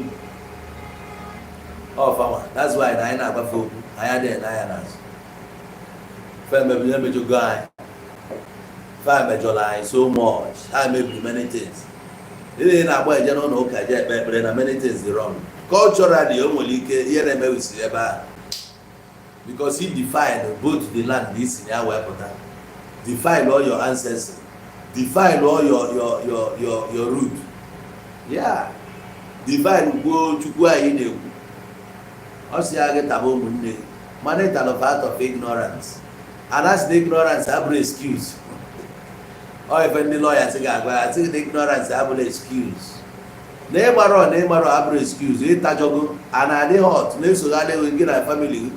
ọfanwa that's why na anyị na-agbafe okwu anyị adịghị n'anya n'azụ mejogo anyị mejọrọ anyị so much ha mebiri many things ihe na-agba eje n'ụlọ ụka je ekpe ekpere na many things dị wrong culturally o nwere ike ihe na-emewisiri ebe ahụ because he define both the land dị isi ya wee pụta define all your ancestry define all your root yeah define gwuo chukwu anyị na-ekwu ọ sị ya gị taba ụmụnne mana it out of ignorance and that's the ignorance abụrụ excuse ọ ife ndị lawyers ga-agwa ya sị the ignorance abụrụ excuse na ịmarọ abụrụ excuse ịtajogo a na-adị hot na-esogharị gị na family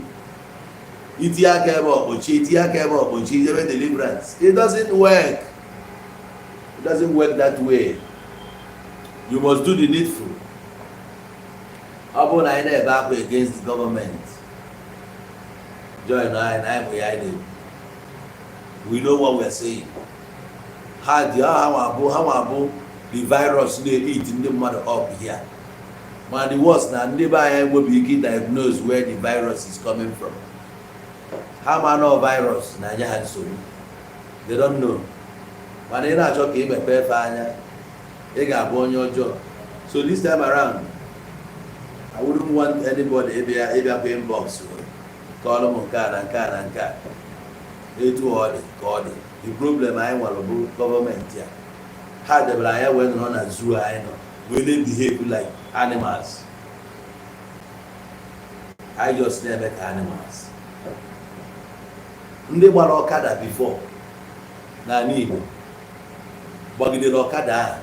itinye aka ebe ọkpọchi ijebe deliverance it doesn't work that way. You must do the needful. Ọ bụrụ na anyị na-ebe akwa against the government join anyị behind it. We know what we are saying. Ha abụ the virus na-eat ndị mmadụ up here. Ma the worst na ndị be anyị enweghị ike diagnose where the virus is coming from. Ha ma no virus na anya ha nsogbu. They don't know. Mana ị na-achọ ka ị mepee efe anya ị ga-abụ onye ọjọọ. So this time around I wouldn't want anybody ịbịakwa inbox kọọlụ m nke a na nke a na nke a etu ọ dị ka ọ dị. The problem anyị nwere bụ gọọmenti ya ha debere anya wee nọ na zoo anyị nọ wee na-behave like animals. I just na-eme ka animals. Ndị gbara ọkada before n'ala Igbo gbagidere ọkada ahụ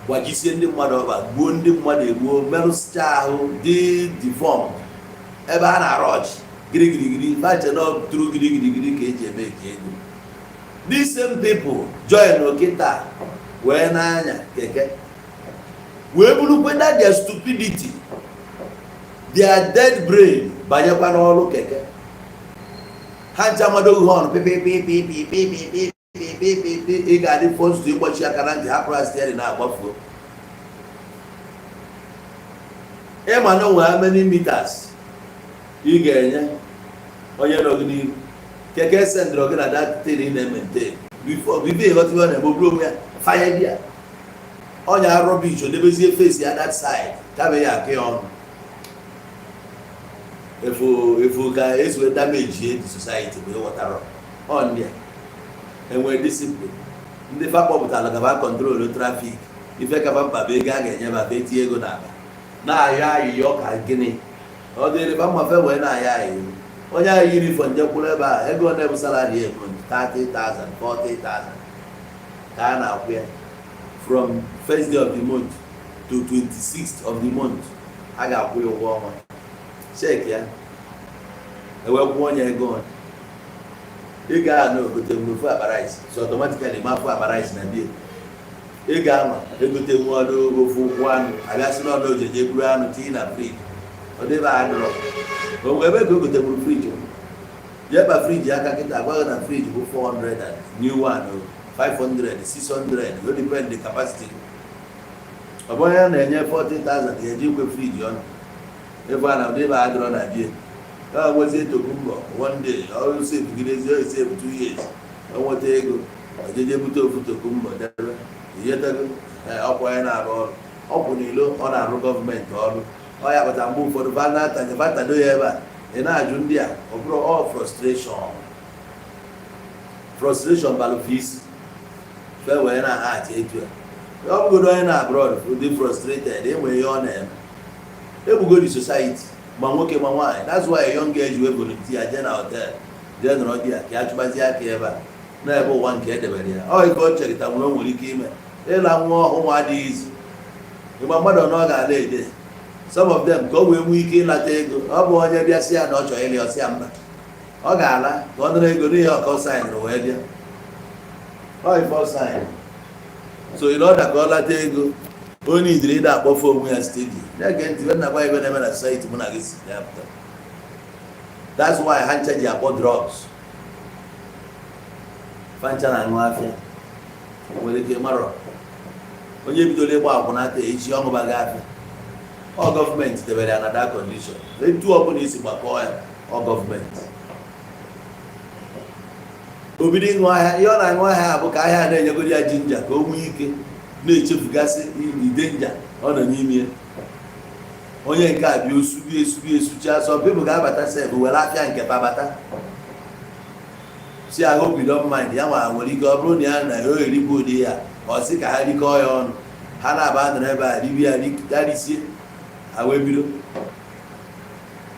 gbajisie ndị mmadụ ọba gbuo ndị mmadụ egbuo merụsịcha ahụ dị deformed ebe a na-arụ ọchị girigirigiri fache na tụrụ girigirigiri ka eji eme ka ego. These same people join okịta wee n'anya keke wee burukwenda their stupidity their dead brain banyekwa n'ọrụ keke ha ncha madoghị họn pipipipipipipipipipipipi ị ga-adị fọstụ ịgbachi aka na ntị hapụrụ steering na-agbafuo. Ịma na onwe how many meters ị ga-enye onye nọgị n'ihu keke sendịrị gị na datin na-emente bifo ịghọtiwe na eboburu onwe ya fire dia onye arọbich odebezie face ya that side kabe ya aka ya ọnụ efu ka ezuwe damage the society bụ ịghọtara on ya enwere discipline ndị fa kpọpụtara gaba control traffic ife kaba mkpa bụ ego a ga-enye ma be tie ego n'aba na-ayọ ayịyọ ka gịnị ọ dịrị ba mmafe wee na-ayọ ayịyọ onye ahụ yiri fọ njekwuru ebe a ego na-ebu salary ego 30,000 40,000 ka a na-akwụ ya from first day of the month to 26th of the month a ga-akwụ ya ụgwọ ọnwa check ya ewekwu onye ego ị ga-anọ ogote mmefu abarice so automatically mafu abarice na bie ị ga-anọ egote nwadụ ofu ụkwụ anụ agasị n'ọdụ ojeje buru anụ tii na friji ọ dịbe adịrọ onwe ebe ka ogote buru friji jeba friji aka kịta agbaghị na friji bụ 400 and new one 500 600 o depend the capacity ọ bụrụ ya na-enye 40,000 ga-eji ikwe friji ọnụ ebe a na ụdịbe adịrọ na bie ka wezie tokumbo one day ọrụ save gidezi save 2 years o nweta ego ojeje bute ofutoku mbọdebe ihetego ọkwa ya na-arụ ọrụ ọkwụ n'ilo ọ na-arụ gọọmenti ọrụ ọ ya kpata mgbe ụfọdụ vatado ya ebe a ị na-ajụ ndị a ọ bụrụ ọ frustration balụfe isi fe wee na-ahachi etu a ọ bụgodo onye na abroad dị frustrated enwere ihe ọ na-eme egbugodi society ma nwoke ma nwaanyị. That's why young girl ji wee volunteer jee na hotel jee nọrọ di ya ka a chụbazie aka ebe a na-ebe ụwa nke edebere ya ọ ife ọ cherịta nwere o nwere ike ime ịla nwa ọhụụ adịghị izu ịgba mmadụ ọ ga-ala ede some of them ka o wee nwee ike ịlata ego. Ọ bụ onye bịa sị ya na ọ chọrọ ịlị ọsịa mba ọ ga-ala ka ọ nụrụ ego n'ihe ọkọ saịnụrụ wee bịa ọ ife ọ saịnụ. So in order ka ọ lata ego onye idiri ịda akpọfe onwe ya stedi na-ege ntị be nakwa ebe na-eme na society mụ na gị si ya pụta. That's why ha ncha ji akpọ drugs. Fancha na-aṅụ afịa nwere ike marọ onye bidoro ịgba akwụnata echi ọṅụbaghị afịa ọ gọọmenti debere ya na that condition. Etu ọbụla isi gbakọọ ya ọ gọọmenti obido ịṅụ ahịa. Ihe ọ na-aṅụ ahịa bụ ka ahịa na-enyegoro ya jinja ka o nwee ike na-echefugasị idenja ọ nọ n'ime. Onye nke a bịa esucha sọ people ga-abata sef were afịa nke babata si ahụ bido mind ya nwa nwere ike ọ bụrụ na ya na o erikwa ụdị ya ọ sị ka ha rikọọ ya ọnụ ha na-aba nọrọ ebe a ribi ya risie ha wee bido.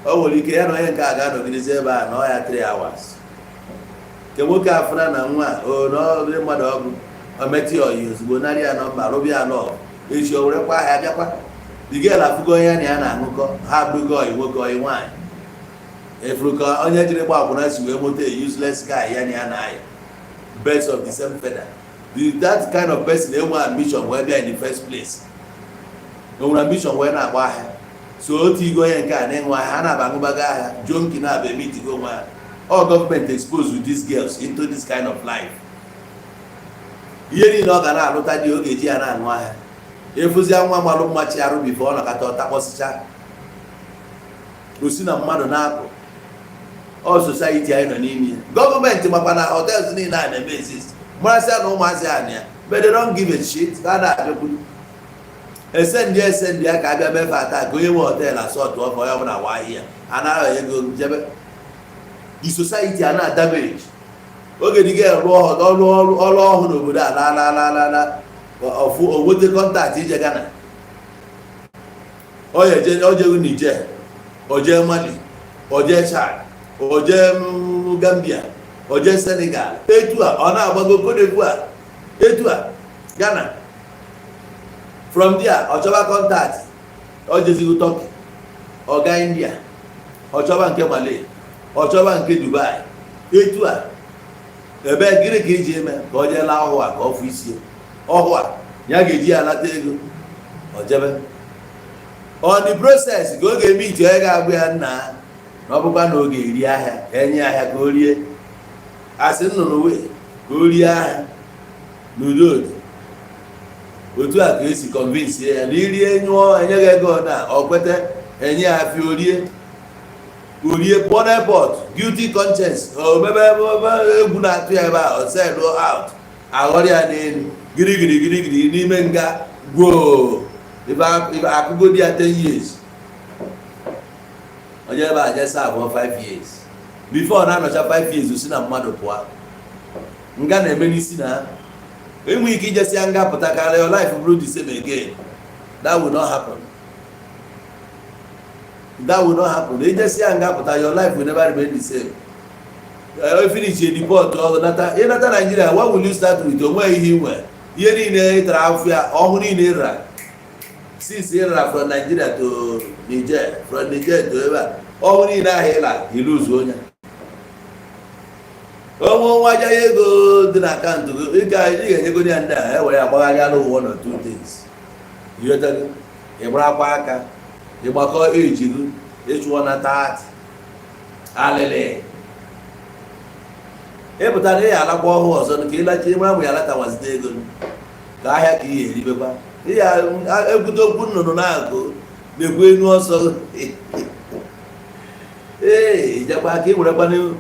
O nwere ike ya na onye nke a ga-anọgidezi ebe a na ọ ya 3 hours ke nwoke afụna na nwa n'ọrụ mmadụ ọgụ ometi oyi ozugbo narị ya nọmba rụbi ya nọ echi o werekwa ahịa bịakwa digel afụgo onye ya na ya na-aṅụkọ ha abụgo oyi nwoke oyi nwaanyị efuru ka onye jiri gba akwụna si wee moto a useless guy ya na ya na-aya birds of the same feather. That kind of person enwe ambition wee bịa in the first place. Enwere ambition wee na-agba ahịa so otu igo onye nke a na-enwe ahịa ha na-aba aṅụbaga ahịa jonki na-aba emitigo onwe ha. All government exposed with these girls into this kind of life. Ihe niile ọ ga na-alụta dị oge ji ya na-aṅụ ahịa efuzia nwa malụ mmachi arụ bifo ọ nọkata ọtakpọsịcha osi na mmadụ na-apụ. Ọ society anyị nọ n'ime gọọmenti makwa na hotels niile a na-eme exist marasịa na ụmụazị a na ya but they don't give a shit. Ka a na-abịakwuru esendị ya ka abịa mefe ata ka onye nwe hotel asọtụ ọfọ ya ọbụla wa ahịa a na-arọ ego jebe. The society a na-adamage oge dị ga-arụ ọrụ ọhụụ n'obodo a la ọfụ onwete kọntaktị ije Ghana ojegu Niger oje Mali oje Chad oje Gambia oje Senegal etu a ọ na-agbago Cote d'Ivoire etu a Ghana from there ọ chọba kọntaktị ojezigo Turkey ọga India ọ chọba nke Malay ọ chọba nke Dubai etu a ebe gịnị ka iji eme ka ọ jeela ọhụụ a ka ọ fụ isi ọhụụ a ya ga-eji ya alata ego ọ jebe on the process ka ọ ga-eme ite onye ga-agba ya nna na ọ bụkwa na oge eri ahịa ka enye ahịa ka o rie asị nnụnụ wee ka o rie ahịa n'udo otu a ka esi convince ya na irie nyụọ enye gị ego na ọ kwete enye ya afịa orie pụọ n'airport guilty conscience omebe egwu na-atụ ya ebe a oselu out aghọrọ ya n'elu girigiri n'ime nga gwoo ibe akụgodi ya 10 years onye ebe a jesa abụọ 5 years before na-anọcha 5 years osi na mmadụ pụọ nga na-eme n'isi na enwe ike ijesi ya nga pụta karịa your life bụrụ the same again. That will not happen. That will not happen. They just say that your life will never remain the same. If finish a deport or another Nigeria, what will you start with? Where he went? Here in Trafia, or in Iraq. Since Iraq from Nigeria to Niger, from Niger to Iraq, or in Iraq, you lose one. Oh, why do you go to the account? You go there, where I know 1 or 2 things. You tell me, Ibrahim. The Bako age, each one at Hallelujah. But I like was on the killer chamber, we are was dead. I had to hear you. Yeah, I could open no the queen was so. Hey, Japaki,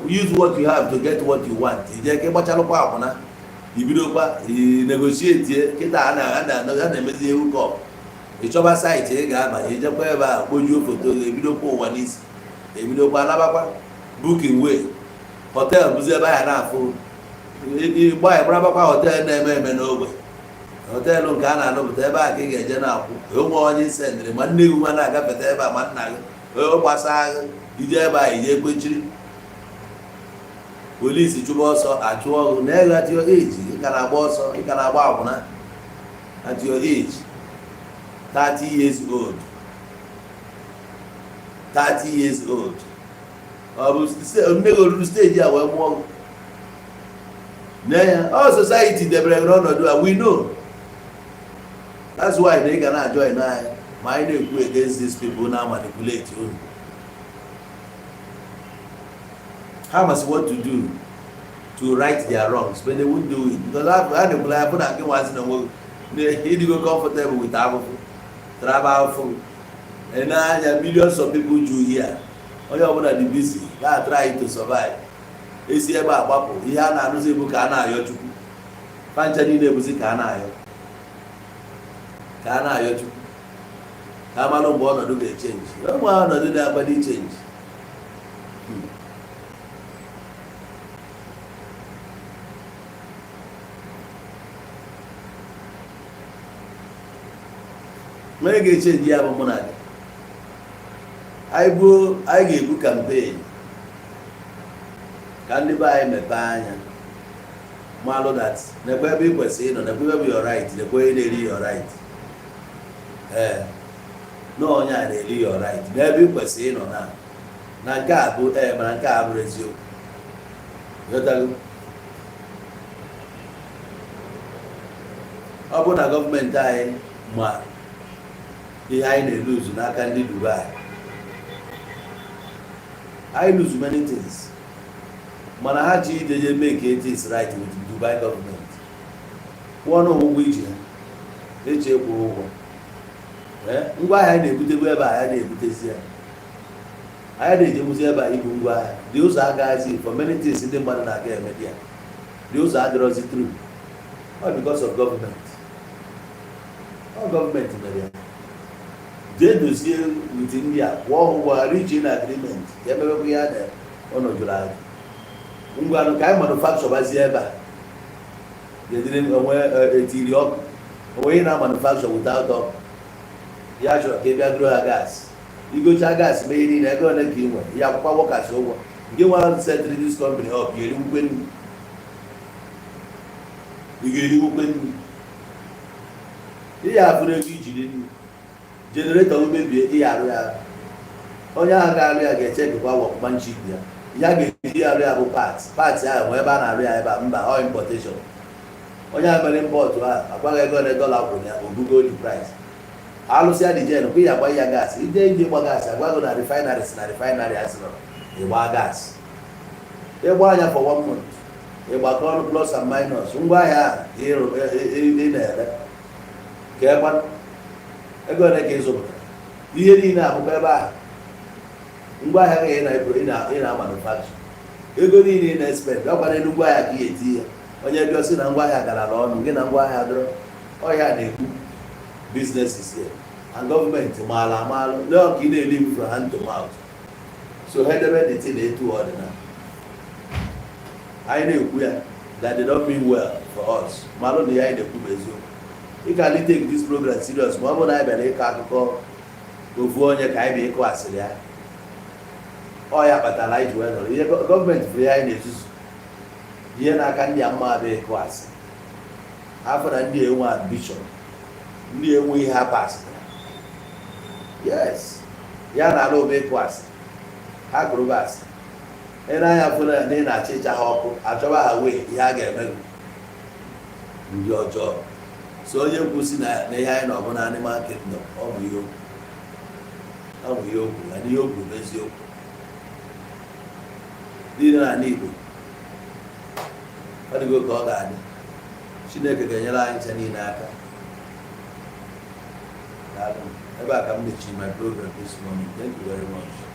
use what you have to get what you want. You get much ibidokwa negotiate kịta a na-emezi ewu kọp ịchọba saịtị ị ga-abanye ijekwa ebe a kpojuo foto ebidokwa ụwa n'isi ebidokwa alabakwa booking way họteelụ bụzi ebe ahụ na-afụ ịgba ịgbarabakwa họteelụ na-eme eme n'ogbe họteelụ nke a na-alụpụta ebe a ka ị ga-eje na-akwụ onwe onye sendịrị ma nne gị nwa na-agafeta ebe a ma nna gị onye gbasa gị ije ebe a ije ekwechiri polisi chụba ọsọ achụ ọgụ na-ege at your age ị ka na-agba ọsọ ị ka na-agba akwụna at your age 30 years old 30 years old ọ bụ nne gị oruru steji a wee mụọ n'anya ọ society debere n'ọnọdụ a we know that's why na ị ga na-join anyị ma anyị na-ekwu against these people na manipulate unu ha must what to do to right their wrongs but they won't do it because I don't believe na nke nwazi na nwoke ịdịgo comfortable with afụfụ travel afụfụ n'anya millions of people ju here onye ọbụla dị busy na try to survive esi ebe a gbapụ ihe a na-arụzi bụ ka a na-ayọ Chukwu pancha niile bụzi ka a na-ayọ Chukwu ka a malụ mgbe ọnọdụ ga-echenji ụmụ ọnọdụ na-agbadi chenji onye ga-echenji ya bụ mụ na gị anyị ga-ebu kampen ka ndị be anyị mepee anya malụ that nekwe ebe ị kwesịrị ịnọ nekwe ebe your right nekwe onye na-eri your right na onye a na-eri your right n'ebe ị kwesịrị ịnọ na nke a bụ mana nke a bụrụ eziokwu ọ bụ na gọọmenti anyị ma ihe anyị na-eluzu n'aka ndị Dubai I lose many things mana ha ji ideje make things right with the Dubai government kwụọ ụgwọ iji ha eji ekwu ụgwọ ngwa ahịa anyị na-ebutebe ebe a ya na-ebutezi ya anyị na-ejebuzi ebe a ibu ngwa ahịa dị ụzọ agaghịzi for many things ndị mmadụ na-aga eme ya dị ụzọ adịrọzi true all because of government all government mere ya jee dozie with ndị a kwụọ ụgwọ reach in agreement ka emebekwa ya na ọnọdụrụ anyị ngwanụ ka anyị manufacture bazie ebe a ga-edire onwe etiri ọkụ onwe na manufacture without ọkụ ya chọrọ ka ị bịa goro ha gas igocha gas mee ihe niile ego ole ka ị nwere ya akwụkwọ wọkas ụgwọ nke nwere setri dis company up ị ga-eriwukwe nri ihe afụrụ ego ijiri nri generator mebie ihe arụ ya onye ahụ ga-arụ ya ga-echekwa workmanship ya ya ga-eji arụ ya bụ parts ahụ ebe a na-arụ ya ebe a mba ọ importation onye ahụ mere import ahụ agwaghị ego ole dọla kwụrụ ya obugo the price alụsịa dị jen kwa ya agba ya gas ije gba gas agwago na refinery asị nọ ịgba gas ịgba anya for 1 month ịgbakọ ọnụ plus and minus ngwa ahịa ị na-ere ka ịgba ego ole ka ịzụpụta ihe niile abụkwa ebe ahụ ngwa ahịa ga ị na-amanufacture ego niile ị na-expect ọkwa n'elu ngwa ahịa ka ị eti ya onye bịa sị na ngwa ahịa gara ọnụ gị na ngwa ahịa dọrọ ọhịa na-ekwu businesses here and government maala amalụ leo ka ị na-eli from hand to mouth so ha edebe the thing etu ọdịna anyị na-ekwu ya that they don't mean well for us malụ na ya anyị na-ekwu bụ eziokwu ị ka anyị take this program serious ma ọ bụ na anyị bịara ịkọ akụkọ ofu onye ka anyị bịa ịkọ asịrị ya ọ ya kpatara anyị ji wee nọrọ ihe gọọmenti fere anyị na-ezuzu ihe n'aka ndị a mma abịa ịkọ asị afọ na ndị enwe ambition ndị enwe ihe ha pasịrị yes ya na ala obe ịkọ asị ha gụrụ asị ị na-anya fụ na ị na-achọ ịcha ha ọkụ achọba ha wee ihe a ga-eme ndị ọjọọ so onye kwụsị na ihe anyị na ọbụla animal kingdom ọ bụ ihe okwu ya na ihe okwu bụ eziokwu niile na ala Igbo ọ dịgo ka ọ ga-adị Chineke ga-enyere anyị nche niile aka ebe a ka m mechiri my program this morning. Thank you very much.